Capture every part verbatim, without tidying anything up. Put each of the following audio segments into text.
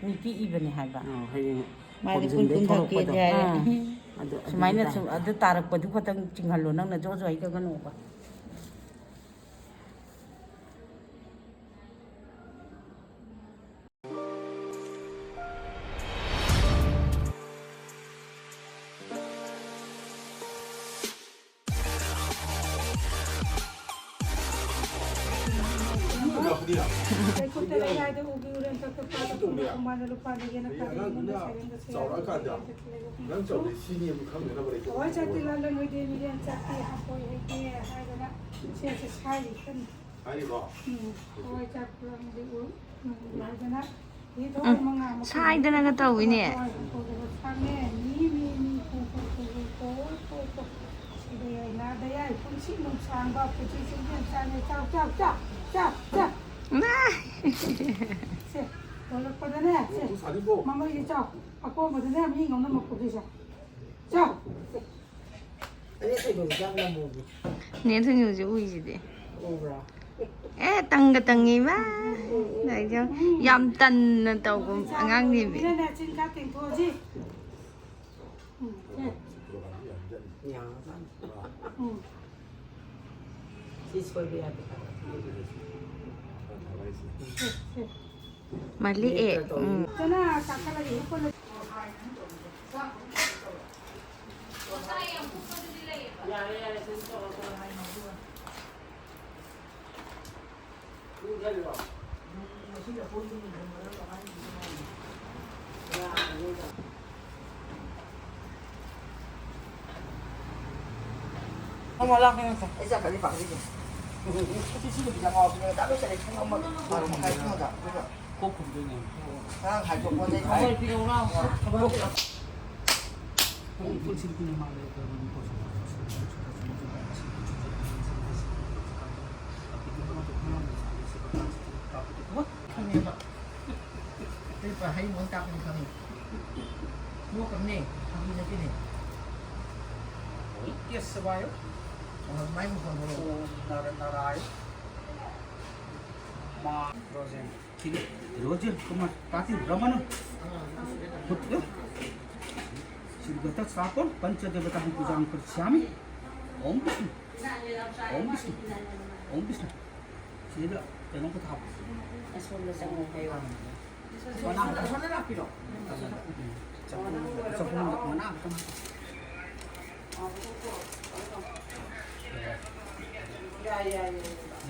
ꯃꯤ ꯄꯤꯛꯏꯕꯅꯦ ꯍꯥꯏꯕ꯫ ꯑꯥ, ꯍꯌꯦꯡ ꯃꯥꯗꯤ ꯀꯨꯟ ꯈꯣꯝꯖꯤꯟꯗꯩ ꯀꯨꯟ ꯊꯣꯛꯂꯛꯄꯗꯣ꯫ ꯊꯛꯀꯦꯗꯤ ꯍꯥꯏ꯫ ꯑꯥ, ꯑꯗꯨ, ꯑꯗꯨꯒꯤ ꯁꯨꯃꯥꯏꯅ ꯇꯥꯏꯞꯇ꯫ ꯁꯨꯝ ꯑꯗꯨ ꯇꯥꯔꯛꯄꯗꯨ ꯈꯛꯇꯪ ꯆꯤꯡꯍꯜꯂꯣ, ꯅꯪꯅ ꯖꯣ ꯖꯣ ꯍꯩꯗꯒꯅꯣꯕ꯫ ꯂꯩꯈꯣꯝ ꯇꯔꯦꯠ ꯌꯥꯏꯗ ꯎꯒꯤ ꯎꯔꯦꯟ ꯇꯛꯇ ꯄꯥꯏꯕ ꯄꯨꯝꯕ ꯈꯣꯡꯕꯥꯟꯗ ꯂꯨꯄꯥ ꯂꯩꯒꯦꯅ ꯀꯥꯗ ꯌꯦꯡꯉꯨꯅ ꯁꯩꯔꯦꯡꯒ ꯁꯩꯔꯦꯡꯒ ꯆꯥꯎꯔꯛꯑꯀꯥꯟꯗ ꯂꯩꯔꯦ ꯅꯪ ꯆꯥꯎꯔꯛꯑꯦ ꯁꯤꯅꯤ ꯑꯃ ꯈꯪꯅꯅꯕ ꯂꯩꯇꯦ꯫ ꯍꯋꯥꯏ ꯆꯥꯛꯇꯤ ꯂꯥꯜꯂ ꯅꯣꯏꯗꯤ ꯃꯤꯔꯦꯟ ꯆꯥꯛꯇꯤ ꯍꯥꯞꯄꯣꯏ ꯍꯩꯇꯦ ꯍꯥꯏꯗꯅ ꯁꯦꯁꯦ ꯁꯥꯏꯔꯤ ꯀꯟꯅ꯫ ꯍꯥꯏꯔꯤꯕꯣ? ꯎꯝ, ꯍꯋꯥꯏ ꯆꯥꯛ ꯄꯨꯔꯛꯑꯝꯗꯤ ꯎ-, ꯎꯝ, ꯍꯥꯏꯗꯅ ꯃꯤ ꯊꯋꯥꯏ ꯎꯝ, ꯃꯉꯥ ꯑꯃ ꯁꯥꯏꯗꯅꯒ ꯇꯧꯋꯤꯅꯦ꯫ ꯊꯋꯥꯏ ꯍꯟꯇꯣꯛꯑꯒ ꯁꯥꯡꯉꯦ꯫ ꯃꯤ, ꯃꯤ, ꯃꯤ, ꯈꯨ, ꯈꯨ, ꯈꯨ, ꯈꯨ, ꯈꯨ, ꯈꯨ, ꯈꯨ, ꯈꯨ꯫ ꯁꯤꯕ ꯌꯥꯏ, ꯅꯥꯗ ꯌꯥꯏ, ꯄꯨꯟꯁꯤ ꯅꯨꯡꯁꯥꯡꯕ, ꯄꯨꯟꯁꯤ ꯆꯨꯞꯄ ꯆꯥꯅ ꯆꯥꯎ, ꯆꯥꯎ, ꯆꯥꯎ, ꯆꯥꯎ, ꯆꯥꯎ꯫ ꯅꯥ! ꯁꯦ, ꯂꯣꯜꯂꯛꯄꯗꯅꯦ, ꯁꯦ, ꯃꯃꯩꯁꯦ ꯆꯥꯎ, ꯑꯀꯣꯟꯕꯗꯅꯦ, ꯃꯤ ꯉꯧꯅ ꯃꯀꯨꯞꯁꯦ ꯆꯥꯎ, ꯆꯥꯎ, ꯁꯦ꯫ ꯑꯗꯩ ꯀꯩꯅꯣꯁꯦ ꯌꯥꯝ ꯅꯝꯃꯣꯕ꯫ ꯅꯦ ꯊꯣꯏꯅꯨꯁꯦ ꯎꯏꯁꯤꯗꯤ꯫ ꯎꯕ꯭ꯔꯥ? ꯑꯦ, ꯇꯪꯒ ꯇꯪꯉꯤ ꯃꯥ꯫ ꯎꯝ, ꯎꯝ, ꯎꯝ, ꯂꯥꯏꯔꯤꯛ ꯌꯥꯝ, ꯎꯝ꯫ ꯌꯥꯝ ꯇꯟꯅ ꯇꯧꯕ ꯎꯝ, ꯑꯉꯥꯡꯅꯦꯃꯤ꯫ ꯎꯝ, ꯁꯦ꯫ ꯌꯥꯔꯖꯥꯠꯅꯤ꯫ ꯎꯝ꯫ ꯁꯤ ꯁꯣꯏꯕ ꯌꯥꯗꯦ꯫ ꯁꯦ, ꯁꯦ꯫ ꯃꯥꯜꯂꯤ ꯑꯦ꯫ ꯎꯝ꯫ ꯐꯖꯅ ꯀꯥꯈꯠꯂꯒ ꯍꯤꯞꯄ ꯂꯩ꯫ ꯅꯪ ꯋꯥ ꯂꯥꯡꯉꯦ ꯅꯠꯇ꯭ꯔꯣ? ꯑꯩ ꯆꯥꯛ ꯈꯔꯗꯤ ꯄꯥꯝꯖꯩꯅꯦ꯫ ꯉꯁꯤ ꯁꯤꯒꯤ ꯄꯤꯖꯥ ꯉꯥꯎꯕꯁꯤꯅ ꯆꯥꯛ ꯂꯣꯏꯁꯜꯂꯦ ꯄꯨꯡ ꯑꯃ, ꯕꯥꯔꯣ ꯃꯈꯥꯏ ꯄꯨꯡ ꯑꯃꯗ꯫ ꯑꯗꯨꯒ ꯀꯣꯛ ꯈꯨꯝꯗꯣꯏꯅꯦ꯫ ꯉꯔꯥꯡ ꯍꯥꯏꯗꯣꯛꯄꯗꯩ ꯍꯣꯏ, ꯄꯤꯔꯛꯎ ꯂꯥꯎ꯫ ꯊꯕꯛ ꯄꯨꯟꯁꯤꯜꯂꯛꯄꯅꯦ ꯃꯥ ꯂꯩꯔꯒ ꯑꯗꯨꯝ ꯇꯧꯁꯜꯂꯛꯑꯣ꯫ ꯈꯪꯉꯦꯕ꯫ ꯑꯩ ꯄꯨꯔꯥ ꯍꯩ ꯃꯑꯣꯡ ꯇꯥꯛꯄꯅꯤ ꯈꯪꯉꯤ꯫ ꯅꯣꯛꯀꯅꯨꯅꯦ, ꯐꯥꯒꯤ ꯅꯠꯇꯦꯅꯦ꯫ ꯀꯦꯁ ꯁꯦꯕꯥꯌꯣ꯫ ꯑꯣ, ꯃꯥꯏ ꯃꯈꯣꯟ ꯊꯣꯛꯂꯛꯑꯣ꯫ ꯅꯥꯔ-, ꯅꯥꯔꯥꯏ꯫ ꯃꯥ ꯔꯣꯖꯦꯟ꯫ श्री रोजिर कुमार पाटिल रमण हुत्य श्री गत स्थापन पंचदेवता पूजां करिष्यामि। ओम विष्णु, ओम विष्णु, ओम विष्णु। श्री जनक था। ꯑꯁꯣꯝꯗ ꯆꯪꯉꯣ ꯍꯥꯏꯌꯣ꯫ ꯃꯅꯥ ꯈꯛꯇꯪ ꯍꯥꯞꯄꯤꯔꯣ? ꯆꯐꯨ, ꯆꯐꯨ ꯃꯅꯥ ꯈꯛꯇꯪ ꯍꯥꯞꯄꯣ꯫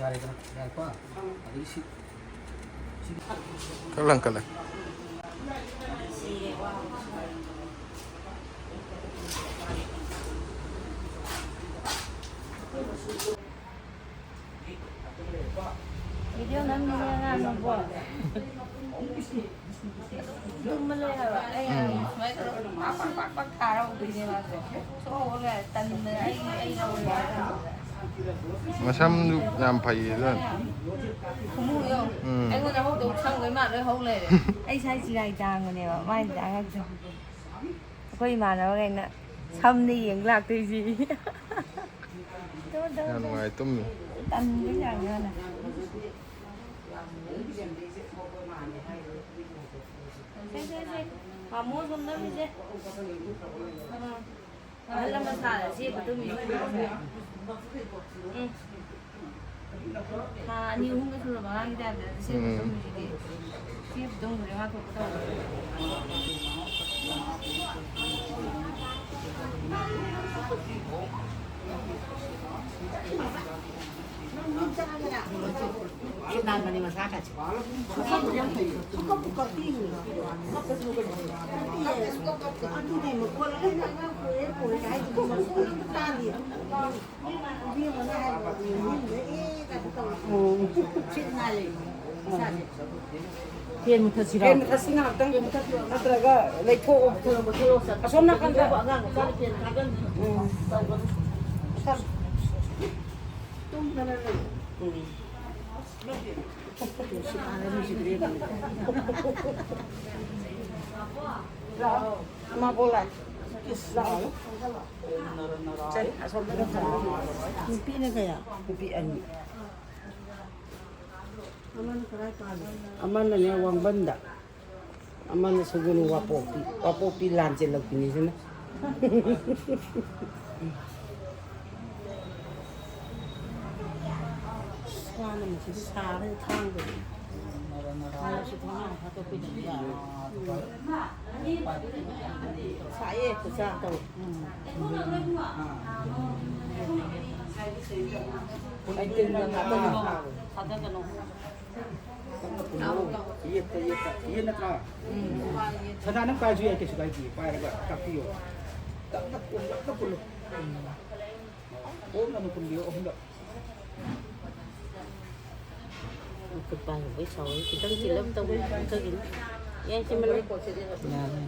ꯌꯥꯔꯦꯗꯅ, ꯌꯥꯔꯦꯀꯣ? ꯑꯗꯒꯤ ꯁꯤ, ꯁꯤ ꯀꯛꯂꯪ, ꯀꯛꯂꯪ꯫ ꯚꯤꯗꯤꯑꯣ ꯅꯝꯃꯤꯅꯦ ꯑꯉꯥꯡ ꯑꯃꯕꯣ꯫ ꯑꯗꯨꯝ ꯇꯨꯝꯃ ꯂꯩ ꯍꯥꯏꯕ꯫ ꯑꯩꯅ ꯎꯝ꯫ ꯁꯨꯃꯥꯏꯅ ꯇꯧꯔꯒ ꯄꯥꯛ ꯄꯥꯛ ꯄꯥꯛ ꯄꯥꯛ ꯊꯥꯔ ꯎꯗꯣꯏꯅꯦ ꯃꯥꯁꯦ꯫ ꯁꯣꯛꯑꯒ ꯇꯟꯗꯅ ꯑꯩ, ꯑꯩ ꯂꯧꯔꯦ ꯍꯥꯏꯕ꯫ ꯃꯁꯝꯗꯨ ꯌꯥꯝ ꯐꯩꯌꯦ ꯑꯗꯨꯅ꯫ ꯈꯨꯃꯨ ꯌꯦꯡꯉꯣ꯫ ꯎꯝ꯫ ꯑꯩꯉꯣꯟꯗ ꯍꯧꯗꯧ ꯁꯝꯈꯩ ꯃꯥ ꯂꯣꯏ ꯍꯧ ꯂꯩꯔꯦ꯫ ꯑꯩ ꯁꯥꯏ ꯆꯤꯔꯥꯏ ꯇꯥꯡꯕꯅꯦꯕ, ꯃꯥꯏꯗꯤ ꯇꯥꯡꯉꯛꯇꯦ꯫ ꯑꯩꯈꯣꯏ ꯏꯃꯥꯟꯅꯕꯈꯩꯅ ꯁꯝꯅ ꯌꯦꯡ ꯂꯥꯛꯇꯣꯏꯁꯤ꯫ ꯌꯥꯝ ꯅꯨꯡꯉꯥꯏ ꯇꯨꯝꯃꯤ꯫ ꯇꯟꯕꯩ ꯆꯥꯡꯁꯦ ꯃꯥꯅ꯫ ꯁꯦ, ꯁꯦ, ꯁꯦ꯫ ꯃꯥꯃꯣ ꯁꯣꯝꯗ ꯃꯤꯁꯦ꯫ ꯑꯥ꯫ ꯑꯍꯜ ꯂꯃꯟ ꯁꯥꯔ ꯆꯦꯞꯄ ꯇꯨꯝꯃꯤ꯫ ꯎꯝ꯫ ꯊꯥ ꯑꯅꯤ ꯑꯍꯨꯝꯒ ꯁꯨꯔꯕ ꯑꯉꯥꯡꯒꯤ ꯇꯥꯏꯞꯇ ꯆꯦꯞꯄ ꯎꯝ꯫ ꯇꯨꯝꯃꯤꯁꯤꯗꯤ꯫ ꯆꯦꯞꯄ ꯇꯨꯝꯈ꯭ꯔꯦ ꯃꯥ ꯊꯣꯛꯄ ꯇꯧꯔꯦ꯫ ꯁꯤ ꯅꯥꯟꯕꯅꯤ ꯃꯁꯥ ꯀꯥꯁꯦ꯫ ꯑꯗꯨꯗꯤ ꯃꯈꯣꯟ ꯑꯃ ꯏꯃꯥ ꯀꯣꯏꯔꯦ ꯀꯣꯏꯔꯦ ꯍꯥꯏꯗꯨꯕꯨ ꯃꯈꯣꯟ ꯑꯃ ꯇꯥꯗꯦ꯫ ꯎꯝ꯫ ꯁꯤ ꯅꯥꯜꯂꯦ ꯏꯁꯥꯁꯦ꯫ ꯐꯦꯟ ꯃꯨꯊꯠꯁꯤꯔꯣ? ꯐꯦꯟ ꯃꯨꯊꯠꯁꯤ ꯉꯥꯏꯍꯥꯛꯇꯪ꯫ ꯅꯠꯇ꯭ꯔꯒ ꯂꯩꯊꯣꯛꯑꯣ꯫ ꯑꯁꯣꯝ ꯅꯥꯀꯟꯗ꯫ ꯑꯉꯥꯡ ꯃꯆꯥꯅ ꯐꯦꯟ ꯊꯥꯖꯟ-꯫ ꯎꯝ꯫ ꯇꯧꯒꯅꯨ꯫ ꯇꯨꯝꯗꯅ ꯂꯩ꯫ ꯎꯝ꯫ ꯂꯥꯛꯑꯣ꯫ ꯏꯃꯥꯕꯣꯛ ꯂꯥꯛꯑꯦ꯫ ꯂꯥꯛꯑꯣ꯫ ꯁꯦ, ꯑꯁꯣꯝꯗ ꯅꯨꯄꯤꯅ ꯀꯌꯥ? ꯅꯨꯄꯤ ꯑꯅꯤ꯫ ꯑꯃꯅꯅꯦ ꯋꯥꯡꯕꯟꯗ, ꯑꯃꯅ ꯁꯒꯨꯅꯨ ꯋꯥꯄꯣꯛꯄꯤ, ꯋꯥꯄꯣꯛꯄꯤ ꯂꯥꯟ ꯆꯦꯜꯂꯛꯄꯤꯅꯤꯁꯤꯅ꯫ ꯋꯥꯅ ꯃꯁꯤꯗꯤ ꯁꯥꯔꯦ ꯈꯥꯡꯕꯗ꯫ ꯃꯥꯁꯨ ꯊꯣꯡꯅꯥꯎ ꯐꯥꯠꯇꯣꯛꯄꯤꯗꯕ ꯌꯥꯔꯣꯏ꯫ ꯁꯥꯏꯌꯦ ꯈꯨꯠꯁꯥ ꯇꯧ꯫ ꯎꯝ꯫ ꯀꯩ ꯀꯩ ꯉꯥ ꯊꯥꯗꯒꯅꯣ꯫ ꯌꯦꯠꯇ, ꯌꯦꯠꯇ, ꯌꯦꯠ ꯅꯠꯇ꯭ꯔꯥ? ꯎꯝ꯫ ꯁꯅꯥ ꯅꯪ ꯄꯥꯏꯔꯁꯨ ꯌꯥꯏ, ꯀꯩꯁꯨ ꯀꯥꯏꯗꯦ꯫ ꯄꯥꯏꯔꯒ ꯇꯥꯛꯄꯤꯌꯣ꯫ ꯇꯞꯅ ꯄꯨꯜꯂꯞꯅ ꯄꯨꯜꯂꯨ꯫ ꯑꯣꯝꯅ ꯑꯃꯨꯛ ꯄꯨꯟꯕꯤꯌꯣ ꯑꯍꯨꯝꯂꯛ꯫ ꯈꯨꯠ ꯄꯥꯏꯔꯨꯕꯩ ꯁꯥꯎꯋꯤ꯫ ꯈꯤꯇꯪ ꯆꯤꯜꯂꯞ ꯇꯧꯕ ꯀꯛꯊꯈꯤꯅꯤ꯫ ꯌꯥꯏ, ꯁꯤ ꯃꯅꯨꯡ꯫ ꯌꯥꯔꯦ꯫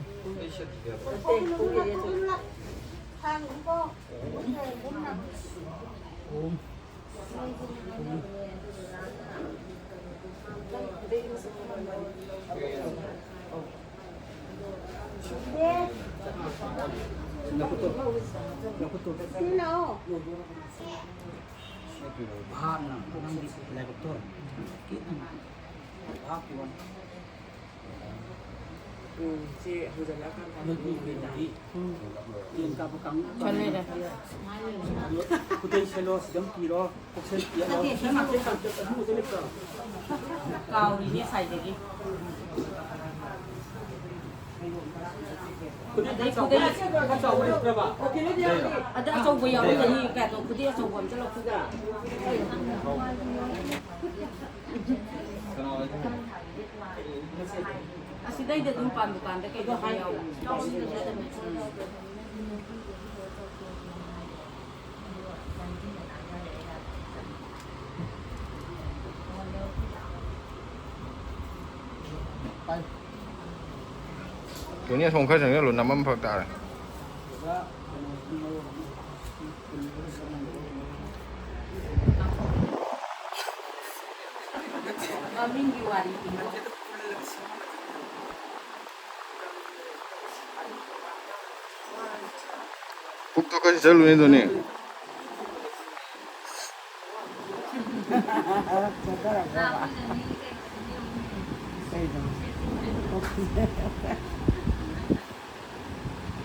ꯅꯈꯨꯠꯇꯣ, ꯅꯈꯨꯠꯇꯣ꯫ ꯚꯥꯞꯅ ꯅꯪꯒꯤ ꯂꯥꯏꯕꯛꯇꯣ ꯈꯤꯇꯪ ꯚꯥꯞꯀꯤ ꯋꯥꯅꯤ꯫ ꯎꯝ, ꯁꯤ ꯍꯟꯖꯜꯂꯛꯑꯀꯥꯟꯗ ꯅꯣꯏꯒꯤ ꯀꯩꯅꯣꯗꯤ, ꯎꯝ꯫ ꯇꯦꯟ ꯀꯥꯞꯄ ꯀꯥꯡꯕꯨ ꯈꯜꯂꯦꯗ꯫ ꯑꯗꯣ ꯈꯨꯗꯩ ꯁꯦꯠꯂꯣ, ꯁꯤꯗ ꯑꯃ ꯀꯤꯔꯣ, ꯀꯣꯛꯁꯦ ꯀꯤꯔꯣ꯫ ꯅꯠꯇꯦ, ꯁꯤ ꯅꯪ ꯉꯥꯛꯇ ꯀꯥꯡꯆꯠ ꯑꯗꯨ ꯑꯗꯨ ꯂꯩꯇ꯭ꯔꯣ? ꯀꯥꯎꯔꯤꯅꯦ ꯉꯁꯥꯏꯗꯒꯤ꯫ ꯈꯨꯗꯩ ꯈꯔ ꯆꯥꯎꯕ, ꯈꯔ ꯆꯥꯎꯕ ꯂꯩꯇ꯭ꯔꯕ? ꯑꯗ ꯑꯆꯧꯕ ꯌꯥꯎꯔꯝꯒꯅꯤ, ꯀꯌꯥꯗꯣ? ꯈꯨꯗꯩ ꯑꯆꯧꯕ ꯑꯝꯇ ꯂꯧꯈꯠꯂꯣ꯫ ꯑꯁꯤꯗꯩꯗ ꯑꯗꯨꯝ ꯄꯥꯟ ꯗꯨꯀꯥꯟꯗ ꯀꯩꯗ ꯑꯗꯨꯝ ꯌꯥꯎꯕꯅꯦ꯫ ꯇꯣꯅꯤ, ꯑꯁꯣꯝ ꯈꯔ ꯆꯪꯁꯤꯜꯂꯨ, ꯅꯝꯕꯝ ꯐꯔꯛ ꯇꯥꯔꯦ꯫ ꯃꯃꯤꯡꯒꯤ ꯋꯥꯔꯤꯅꯤ꯫ ꯄꯨꯛꯇꯣ ꯀꯥꯏ ꯆꯠꯂꯨꯅꯤ, ꯇꯣꯅꯤ?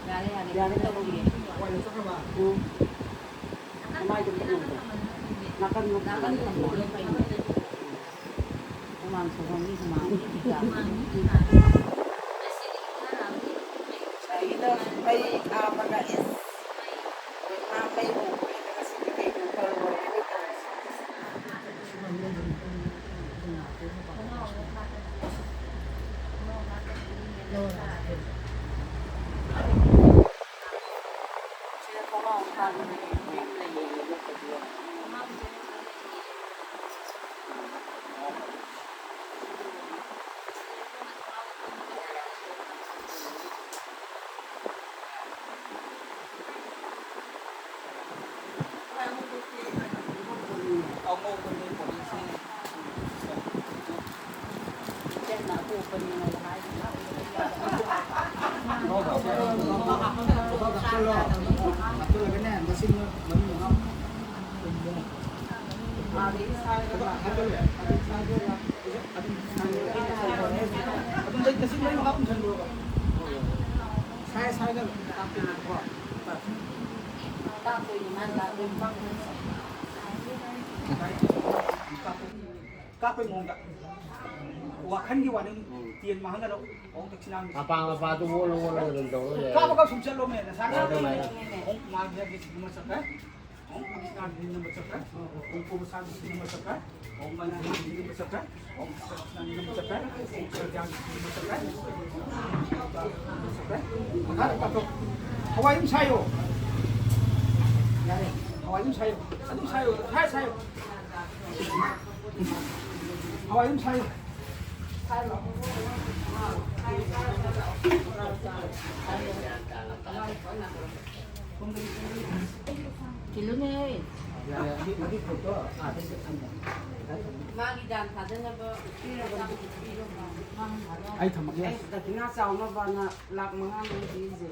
ꯌꯥꯔꯦ, ꯌꯥꯔꯦ, ꯌꯥꯔꯦ, ꯇꯧꯔꯤꯌꯦ꯫ ꯎꯝ꯫ ꯃꯃꯥꯏꯗꯨ ꯄꯤꯌꯨ꯫ ꯅꯥꯀꯟ ꯅꯥꯀꯟ ꯊꯝꯃꯣ꯫ ꯍꯨꯃꯥꯡ ꯁꯧꯍꯟꯅꯤ, ꯍꯨꯃꯥꯡ꯫ ꯉꯁꯥꯏꯒꯤꯗꯣ ꯃꯩ ꯊꯥꯕꯒ ꯏꯁ꯫ ꯃꯩ ꯍꯧꯕꯅꯤꯅ ꯉꯁꯤꯗꯤ ꯀꯩꯅꯣ ꯈꯔ ꯂꯣꯏꯔꯦ ꯇꯧꯔꯤꯁꯦ꯫ ꯁꯤꯗ ꯊꯣꯡꯅꯥꯎ ꯍꯥꯡꯉꯒ ꯌꯦꯡꯕ ꯌꯥꯝ ꯂꯩꯌꯦ꯫ ꯀꯥꯞꯄꯩ ꯃꯑꯣꯡꯗ꯫ ꯋꯥꯈꯜꯒꯤ ꯋꯥꯅꯤ꯫ ꯇꯦꯟ ꯃꯥꯡꯍꯟꯒꯅꯨ꯫ ꯑꯣ, ꯗꯛꯁꯤꯅꯥ꯫ ꯑꯄꯥꯝ ꯑꯄꯥꯝꯗꯨ ꯑꯣꯜꯂ ꯑꯣꯜꯂꯒ ꯑꯗꯨꯝ ꯇꯧꯔ ꯂꯣꯏꯔꯦ꯫ ꯀꯥꯞꯄꯒ ꯁꯨꯝ ꯆꯠꯂꯣꯃꯦ, ꯅꯁꯥꯅ꯫ ꯑꯗꯨꯃꯥꯏꯅ꯫ ꯑꯣ, ꯃꯥꯒꯤ ꯍꯥꯏꯒꯤ ꯁꯤꯒꯨꯝꯕ ꯆꯠꯈ꯭ꯔꯦ꯫ ꯑꯣ, ꯗꯛꯁꯤꯅꯥꯒꯤ ꯅꯝꯕꯔ ꯆꯠꯈ꯭ꯔꯦ꯫ ꯑꯣ, ꯀꯣꯕꯁꯥꯒꯤ ꯁꯤꯒꯨꯝꯕ ꯆꯠꯈ꯭ꯔꯦ꯫ ꯑꯣ, ꯃꯥꯒꯤ ꯅꯝꯕꯔ ꯆꯠꯈ꯭ꯔꯦ꯫ ꯑꯣ, ꯗꯛꯁꯤꯅꯥꯒꯤ ꯅꯝꯕꯔ ꯆꯠꯈ꯭ꯔꯦ꯫ ꯑꯣ, ꯁꯔꯖꯥꯒꯤ ꯁꯤꯒꯨꯝꯕ ꯆꯠꯈ꯭ꯔꯦ꯫ ꯆꯠꯈ꯭ꯔꯦ꯫ ꯃꯈꯥꯗ ꯀꯥꯞꯊꯣꯛ꯫ ꯍꯋꯥꯏ ꯑꯗꯨꯝ ꯁꯥꯏꯌꯣ꯫ ꯌꯥꯔꯦ꯫ ꯍꯋꯥꯏ ꯑꯗꯨꯝ ꯁꯥꯏꯌꯣ꯫ ꯑꯗꯨꯝ ꯁꯥꯏꯌꯣ꯫ ꯁꯥꯏ, ꯁꯥꯏꯌꯣ꯫ ꯍꯋꯥꯏ ꯑꯗꯨꯝ ꯁꯥꯏꯌꯨ꯫ ꯀꯤꯂꯨꯅꯦ꯫ ꯃꯥꯒꯤ ꯗꯥꯟ ꯊꯥꯗꯅꯕ꯫ ꯑꯩ ꯊꯝꯃꯒꯦ꯫ ꯑꯩ ꯗꯈꯤꯅꯥ ꯆꯥꯎꯅꯕꯅ ꯂꯥꯛ ꯃꯉꯥꯅꯦ ꯄꯤꯔꯤꯁꯦ꯫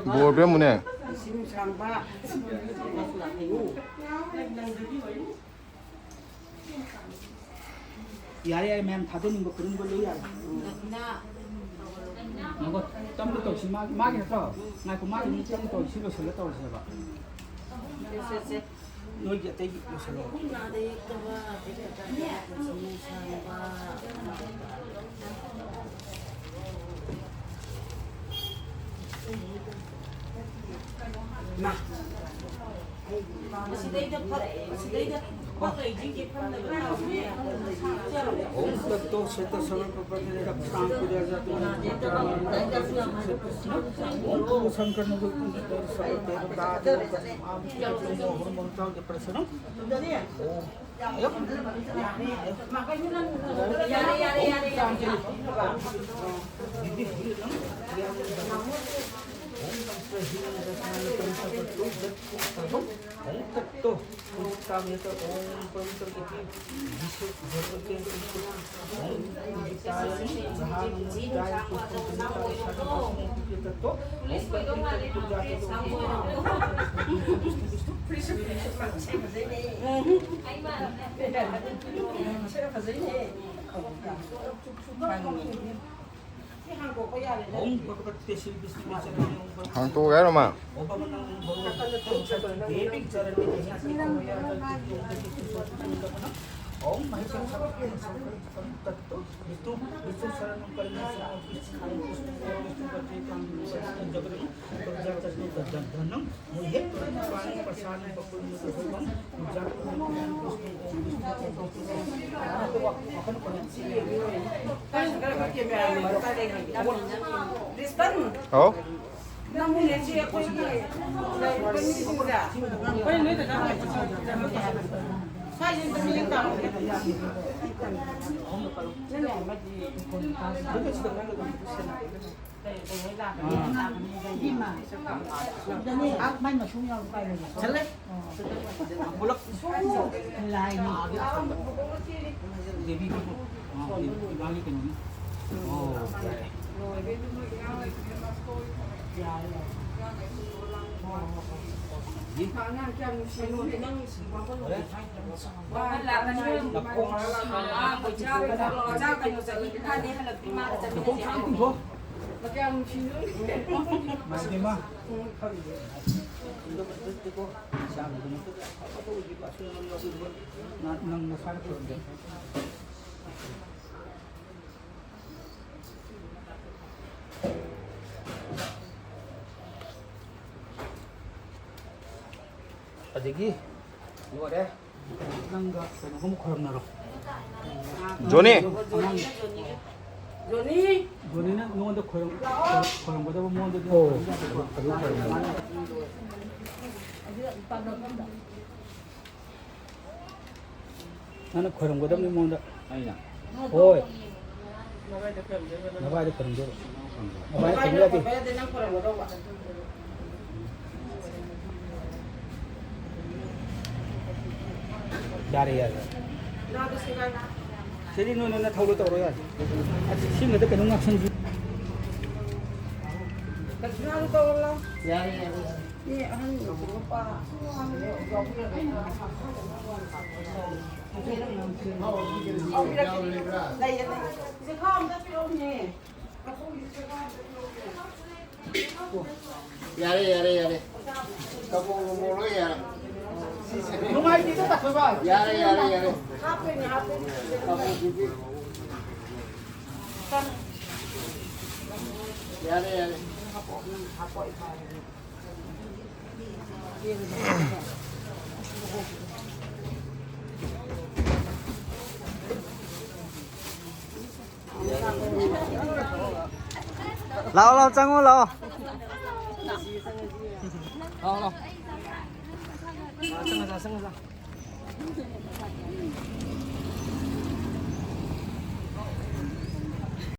ꯕꯣꯔ ꯄꯤꯔꯝꯃꯨꯅꯦ꯫ ꯁꯤꯡ ꯁꯥꯡꯕ꯫ ꯌꯥꯔꯦ, ꯌꯥꯔꯦ, ꯃꯌꯥꯝ ꯊꯥꯗꯅꯤꯡꯕ ꯈꯨꯗꯤꯡꯃꯛ ꯂꯣꯏ ꯌꯥꯔꯦ꯫ ꯉꯥꯏꯈꯣ, ꯇꯞꯅ ꯇꯧꯁꯤ꯫ ꯃꯥꯒꯤ, ꯃꯥꯒꯤ ꯅꯠꯇ꯭ꯔꯣ? ꯉꯥꯏꯈꯣ, ꯃꯥꯒꯤ ꯇꯞꯅ ꯇꯧꯁꯤ, ꯂꯣꯏꯁꯤꯜꯂ ꯇꯧꯔꯁꯦꯕ꯫ ꯅꯣꯏꯒꯤ ꯑꯇꯩꯒꯤ ꯂꯣꯏꯁꯤꯜꯂꯣ꯫ ꯃꯥ꯫ ꯑꯁꯤꯗꯩꯗ ꯐꯛ, ꯑꯁꯤꯗꯩꯗ ꯐꯛ ꯂꯩꯁꯤꯡꯁꯦ ꯐꯝꯅꯕ ꯇꯧꯁꯦ꯫ ॐ तत्तु क्षेत्र सर्वप्रपंच प्राण पूजा जातु। ॐ शंकर नमः। ॐ प्रसन्न। ꯐꯖꯩꯅꯦ꯫ ꯁꯤ ꯍꯥꯡꯗꯣꯛꯄ ꯌꯥꯔꯦ꯫ ꯍꯥꯡꯇꯣꯛꯑꯒꯦ ꯍꯥꯏꯔꯣ, ꯃꯥ? ꯍꯥꯎ꯫ ꯅꯪ ꯅꯁꯥꯅ ꯈꯨꯔꯨꯝꯖꯧ꯫ ꯑꯗꯒꯤ ꯂꯣꯏꯔꯦ꯫ ꯅꯪꯒ ꯀꯩꯅꯣꯒꯨꯝꯕ ꯈꯣꯏꯔꯝꯅꯔꯣ꯫ ꯖꯣꯅꯤ꯫ ꯑꯉꯥꯡ ꯖꯣꯅꯤ꯫ ꯖꯣꯅꯤꯅ ꯅꯉꯣꯟꯗ ꯈꯣꯏꯔꯝ-, ꯈꯣꯏꯔꯝꯒꯗꯕ ꯃꯑꯣꯡꯗꯗꯤ ꯑꯣ, ꯈꯣꯏꯔꯝꯅꯔꯣ꯫ ꯑꯗꯨ ꯈꯣꯏꯔꯝꯅꯔꯣ꯫ ꯅꯪꯅ ꯈꯣꯏꯔꯝꯒꯗꯕꯅꯤ ꯃꯉꯣꯟꯗ꯫ ꯑꯩꯅ? ꯍꯣꯏ꯫ ꯅꯕꯥꯏꯗ ꯈꯣꯏꯔꯝꯗꯣꯏꯕ꯫ ꯅꯕꯥꯏꯗ ꯈꯣꯏꯔꯝꯗꯣꯏꯕ꯫ ꯅꯕꯥꯏꯗ ꯈꯣꯏꯔꯝ ꯌꯥꯗꯦ꯫ ꯅꯪ ꯈꯣꯏꯔꯝꯒꯗꯧꯕ꯫ ꯌꯥꯔꯦ, ꯌꯥꯔꯦ꯫ ꯁꯤꯗꯤ ꯅꯣꯏ, ꯅꯣꯏ ꯅꯊꯧꯗꯣ ꯇꯧꯔꯣ ꯌꯥꯔꯦ꯫ ꯑꯁ, ꯁꯤꯃꯗ ꯀꯩꯅꯣꯝ ꯉꯥꯛꯁꯟꯁꯤ꯫ ꯌꯥꯔꯦ, ꯌꯥꯔꯦ꯫ ꯃꯤ ꯑꯍꯟ ꯅꯨꯄꯥ꯫ ꯂꯩꯌꯦ, ꯂꯩꯌꯦ꯫ ꯆꯦꯈꯥꯎ ꯑꯝꯇ ꯄꯤꯔꯛꯎꯅꯦ꯫ ꯌꯥꯔꯦ, ꯌꯥꯔꯦ, ꯌꯥꯔꯦ꯫ ꯀꯕꯣꯛ ꯀꯕꯣꯛ ꯂꯣꯏ ꯌꯥꯔꯦ꯫ ꯅꯨꯡꯉꯥꯏꯇꯦꯗ, ꯇꯥꯊꯣꯏꯕ꯫ ꯌꯥꯔꯦ, ꯌꯥꯔꯦ, ꯌꯥꯔꯦ꯫ ꯍꯥꯞꯇꯣꯏꯅꯦ, ꯍꯥꯞꯇꯣꯏꯅꯦ꯫ ꯀꯕꯣꯛꯇꯨꯗꯤ꯫ ꯌꯥꯔꯦ, ꯌꯥꯔꯦ꯫ ꯂꯥꯛꯑꯣ, ꯂꯥꯛꯑꯣ, ꯆꯪꯉꯣ, ꯂꯥꯛꯑꯣ꯫ ꯂꯥꯛꯑꯣ, ꯂꯥꯛꯑꯣ꯫ ꯆꯪꯉꯣ, ꯆꯪꯉꯣ, ꯆꯪꯉꯣ꯫